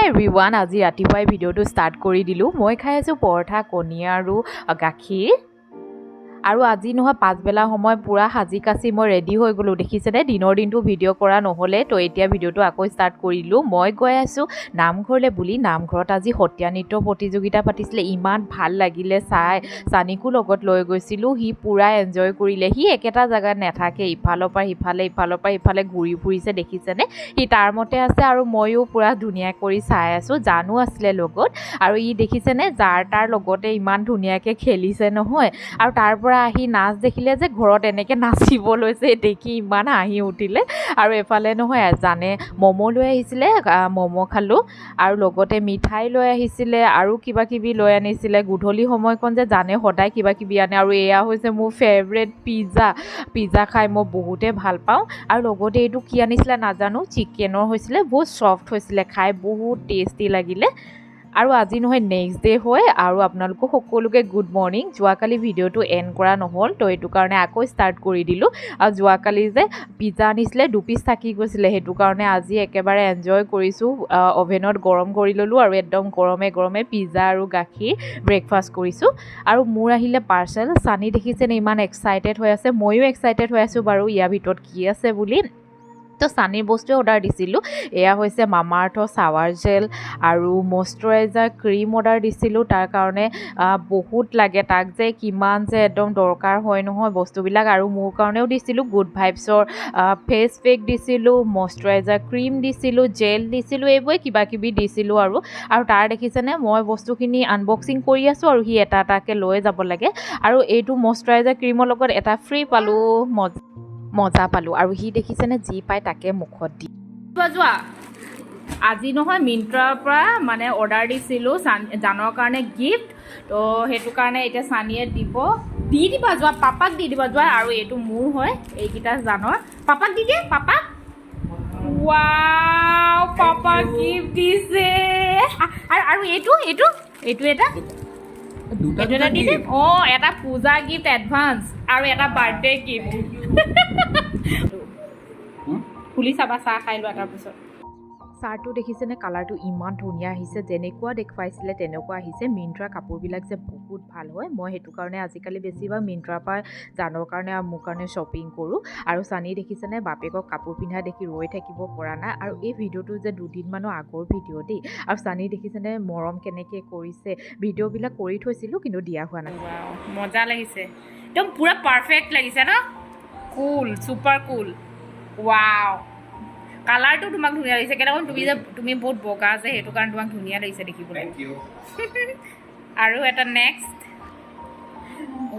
Everyone, আজি ৰাতিপুৱাই ভিডিঅ'টো ষ্টাৰ্ট কৰি দিলোঁ। মই খাই আছোঁ পৰঠা, কণী আৰু গাখীৰ। আৰু আজি নহয় পাছবেলা সময় পূৰা সাজি কাচি মই ৰেডি হৈ গ'লোঁ, দেখিছেনে? দিনৰ দিনটো ভিডিঅ' কৰা নহ'লে, তো এতিয়া ভিডিঅ'টো আকৌ ষ্টাৰ্ট কৰিলোঁ। মই গৈ আছোঁ নামঘৰলৈ বুলি। নামঘৰত আজি সত্ৰীয়া নৃত্য প্ৰতিযোগিতা পাতিছিলে। ইমান ভাল লাগিলে চাই। চানীকো লগত লৈ গৈছিলোঁ, সি পূৰা এনজয় কৰিলে। সি একেটা জেগাত নাথাকে, ইফালৰ পৰা সিফালে, ইফালৰ পৰা সিফালে ঘূৰি ফুৰিছে, দেখিছেনে? সি তাৰ মতে আছে আৰু ময়ো পূৰা ধুনীয়া কৰি চাই আছোঁ। জানো আছিলে লগত আৰু ই দেখিছেনে, যাৰ তাৰ লগতে ইমান ধুনীয়াকৈ খেলিছে নহয়। আৰু তাৰ পৰা আহি নাচ দেখিলে যে ঘৰত এনেকৈ নাচিব লৈছে, দেখি ইমান হাঁহি উঠিলে। আৰু এফালে নহয় জানে ম'ম' লৈ আহিছিলে, ম'ম' খালোঁ আৰু লগতে মিঠাই লৈ আহিছিলে আৰু কিবা কিবি লৈ আনিছিলে। গধূলি সময়কণ যে জানে সদায় কিবা কিবি আনে। আৰু এয়া হৈছে মোৰ ফেভৰেট পিজ্জা। পিজ্জা খাই মই বহুতেই ভাল পাওঁ। আৰু লগতে এইটো কি আনিছিলে নাজানো, চিকেনৰ হৈছিলে, বহুত ছফ্ট হৈছিলে, খাই বহুত টেষ্টি লাগিলে। আৰু আজি নহয় নেক্সট ডে হয় আৰু আপোনালোকক সকলোকে গুড মৰ্ণিং। যোৱাকালি ভিডিঅ'টো এণ্ড কৰা নহ'ল, তো এইটো কাৰণে আকৌ ষ্টাৰ্ট কৰি দিলোঁ। আৰু যোৱাকালি যে পিজ্জা আনিছিলে, দুপিচ থাকি গৈছিলে, সেইটো কাৰণে আজি একেবাৰে এনজয় কৰিছোঁ। অ'ভেনত গৰম কৰি ল'লোঁ আৰু একদম গৰমে গৰমে পিজ্জা আৰু গাখীৰ ব্ৰেকফাষ্ট কৰিছোঁ। আৰু মোৰ আহিলে পাৰ্চেল। চানি দেখিছেনে ইমান এক্সাইটেড হৈ আছে, ময়ো এক্সাইটেড হৈ আছোঁ বাৰু ইয়াৰ ভিতৰত কি আছে বুলি। তো চানিৰ বস্তুৱে অৰ্ডাৰ দিছিলোঁ। এয়া হৈছে মামাআৰ্থৰ চাৱাৰ জেল আৰু মইশ্চাৰাইজাৰ ক্ৰীম অৰ্ডাৰ দিছিলোঁ। তাৰ কাৰণে বহুত লাগে তাক যে, কিমান যে একদম দৰকাৰ হয় নহয় বস্তুবিলাক। আৰু মোৰ কাৰণেও দিছিলোঁ, গুড ভাইবছৰ ফেচ পেক দিছিলোঁ, মইশ্চাৰাইজাৰ ক্ৰীম দিছিলোঁ, জেল দিছিলোঁ, এইবোৰে কিবা কিবি দিছিলোঁ। আৰু তাৰ দেখিছেনে মই বস্তুখিনি আনবক্সিং কৰি আছোঁ আৰু সি এটা এটাকৈ লৈ যাব লাগে। আৰু এইটো মইশ্চাৰাইজাৰ ক্ৰীমৰ লগত এটা ফ্ৰী পালোঁ, মজা পালোঁ। আৰু সি দেখিছেনে যি পায় তাকে মুখত দি যোৱা। আজি নহয় মিণ্ট্ৰাৰ পৰা মানে অৰ্ডাৰ দিছিলোঁ জানৰ কাৰণে গিফ্ট, তো সেইটো কাৰণে এতিয়া চানীয়ে দিব। দি দিবা যোৱা, পাপাক দি দিবা যোৱা। আৰু এইটো মোৰ হয়, এইকেইটা জানৰ। পাপাক দি দিয়ে, পাপাক। ৱাও, পাপাক গিফ্ট দিছে। আৰু এইটো এটা, এইটো এটা দি দে। অঁ, এটা পূজা গিফ্ট এডভান্স আৰু এটা বাৰ্থডে গিফ্ট। খুলি চাবা, চাহ খাই লোৱা তাৰপিছত। চাৰ্টটো দেখিছেনে, কালাৰটো ইমান ধুনীয়া আহিছে, যেনেকুৱা দেখুৱাইছিলে তেনেকুৱা আহিছে। মিণ্ট্ৰা কাপোৰবিলাক যে বহুত ভাল হয়, মই সেইটো কাৰণে আজিকালি বেছিভাগ মিণ্ট্ৰাৰ পৰা জানৰ কাৰণে আৰু মোৰ কাৰণে শ্বপিং কৰোঁ। আৰু চানি দেখিছেনে বাপেকক কাপোৰ পিন্ধা দেখি ৰৈ থাকিব পৰা নাই। আৰু এই ভিডিঅ'টো যে দুদিনমানৰ আগৰ ভিডিঅ' দেই। আৰু চানি দেখিছেনে মৰম কেনেকৈ কৰিছে, ভিডিঅ'বিলাক কৰি থৈছিলোঁ কিন্তু দিয়া হোৱা নাই। মজা লাগিছে, একদম পূৰা পাৰফেক্ট লাগিছে ন? কুল, ছুপাৰ কুল। ৱাও, কালাৰটো তোমাক ধুনীয়া লাগিছে। কেনেকুৱা তুমি যে, তুমি বহুত বগা যে, সেইটো কাৰণে তোমাক ধুনীয়া লাগিছে দেখিবলৈ। আৰু এটা নেক্সট।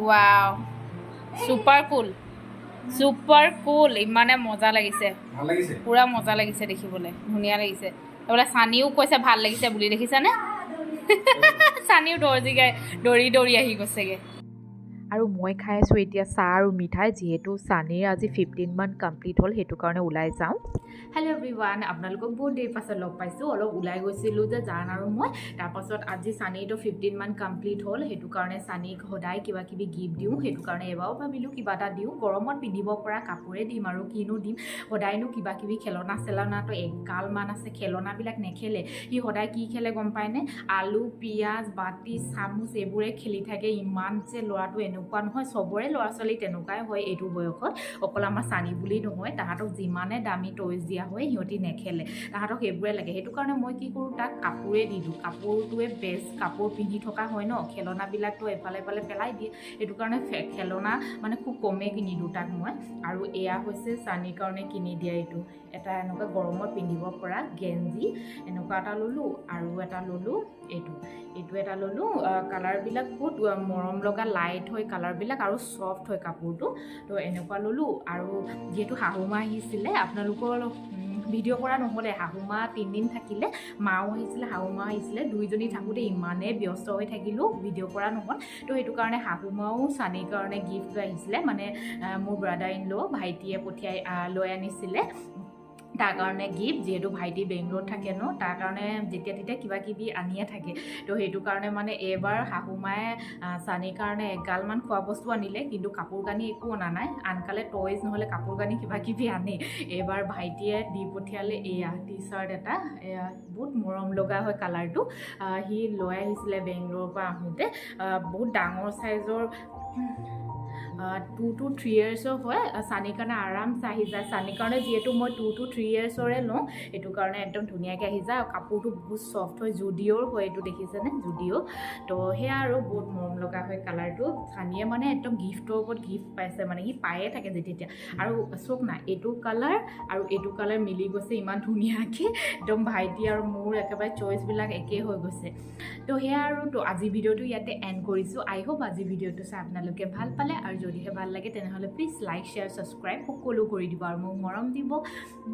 ৱাও, ছুপাৰ কুল, ছুপাৰ কুল। ইমানে মজা লাগিছে, পূৰা মজা লাগিছে দেখিবলৈ, ধুনীয়া লাগিছে। এইবোলে চানিও কৈছে ভাল লাগিছে বুলি, দেখিছানে? চানিও দৰ্জি গাই দৌৰি দৌৰি আহি গৈছেগৈ। আৰু মই খাই আছোঁ এতিয়া চাহ আৰু মিঠাই, যিহেতু চানিৰ আজি 15 মান্থ কমপ্লিট হ'ল, সেইটো কাৰণে ওলাই যাওঁ। হেল্ল' এভৰিৱান, আপোনালোকক বহুত দেৰি পাছত লগ পাইছোঁ। অলপ ওলাই গৈছিলোঁ যে জান আৰু মই। তাৰপাছত আজি চানীৰটো 15 মান্থ কমপ্লিট হ'ল, সেইটো কাৰণে চানীক সদায় কিবা কিবি গিফ্ট দিওঁ, সেইটো কাৰণে এইবাৰো ভাবিলোঁ কিবা এটা দিওঁ। গৰমত পিন্ধিব পৰা কাপোৰে দিম আৰু কিনো দিম। সদায়নো কিবা কিবি খেলনা চেলনাটো এগালমান আছে, খেলনাবিলাক নেখেলে সি। সদায় কি খেলে গম পায়নে? আলু, পিঁয়াজ, বাতি, চামুচ এইবোৰে খেলি থাকে। ইমান যে ল'ৰাটো এনেকুৱা নহয়, চবৰে ল'ৰা ছোৱালী তেনেকুৱাই হয় এইটো বয়সত, অকল আমাৰ চানী বুলি নহয়। তাহাঁতক যিমানে দামী টয়ছ দিয়া হয় সিহঁতি নেখেলে, তাহাঁতক সেইবোৰে লাগে। সেইটো কাৰণে মই কি কৰোঁ, তাক কাপোৰে দি দিওঁ। কাপোৰটোৱে বেষ্ট, কাপোৰ পিন্ধি থকা হয় ন, খেলনাবিলাকতো এফালে এফালে পেলাই দিয়ে। সেইটো কাৰণে খেলনা মানে খুব কমেই কিনি দিওঁ তাক মই। আৰু এয়া হৈছে চানীৰ কাৰণে কিনি দিয়া এইটো এটা এনেকুৱা গৰমত পিন্ধিব পৰা গেঞ্জি, এনেকুৱা এটা ল'লোঁ। আৰু এটা ল'লোঁ এইটো এটা ল'লোঁ। কালাৰবিলাক বহুত মৰম লগা, লাইট হয় কালাৰবিলাক আৰু ছফ্ট হয় কাপোৰটো, তো এনেকুৱা ল'লোঁ। আৰু যিহেতু শাহুমা আহিছিলে, আপোনালোকৰ ভিডিঅ' কৰা নহ'লে, শাহুমা 3 দিন থাকিলে, মাও আহিছিলে, শাহুমা আহিছিলে, দুইজনী থাকোঁতে ইমানেই ব্যস্ত হৈ থাকিলোঁ, ভিডিঅ' কৰা নহ'ল। তো সেইটো কাৰণে শাহুমাও চানীৰ কাৰণে গিফ্ট লৈ আহিছিলে, মানে মোৰ ব্ৰাদাৰ ইন ল' ভাইটিয়ে পঠিয়াই লৈ আনিছিলে। তাৰ কাৰণে গিফ্ট। যিহেতু ভাইটি বেংগলোৰত থাকে ন, তাৰ কাৰণে যেতিয়া তেতিয়া কিবা কিবি আনিয়ে থাকে। তো সেইটো কাৰণে মানে এইবাৰ শাহু মায়ে চানীৰ কাৰণে এগালমান খোৱা বস্তু আনিলে, কিন্তু কাপোৰ কানি একো অনা নাই। আনকালে টয়জ নহ'লে কাপোৰ কানি কিবা কিবি আনে। এইবাৰ ভাইটিয়ে দি পঠিয়ালে এয়া টি চাৰ্ট এটা। এয়া বহুত মৰম লগা হয় কালাৰটো। সি লৈ আহিছিলে বেংগলোৰৰ পৰা আহোঁতে। বহুত ডাঙৰ চাইজৰ, 2 টু 3 ইয়েৰ্ছৰ হয়। চানীৰ কাৰণে আৰামছে আহি যায়। চানীৰ কাৰণে যিহেতু মই 2 টু 3 ইয়েৰ্ছৰে লওঁ, সেইটো কাৰণে একদম ধুনীয়াকৈ আহি যায়। আৰু কাপোৰটো বহুত ছফ্ট হয়, জুডিঅ'ৰ হয় এইটো, দেখিছেনে? জুডিঅ'। তো সেয়া আৰু বহুত মৰম লগা হয় কালাৰটো। চানীয়ে মানে একদম গিফ্টৰ ওপৰত গিফ্ট পাইছে, মানে সি পায়ে থাকে যেতিয়া তেতিয়া। আৰু চাওক না, এইটো কালাৰ আৰু এইটো কালাৰ মিলি গৈছে ইমান ধুনীয়াকৈ। একদম ভাইটি আৰু মোৰ একেবাৰে চইচবিলাক একেই হৈ গৈছে। তো সেয়া আৰু, তো আজি ভিডিঅ'টো ইয়াতে এণ্ড কৰিছোঁ। আই হোপ আজি ভিডিঅ'টো চাই আপোনালোকে ভাল পালে আৰু যদিহে ভাল লাগে, তেনেহ'লে প্লিজ লাইক, শ্বেয়াৰ, ছাবস্ক্ৰাইব সকলো কৰি দিব আৰু মোক মৰম দিব।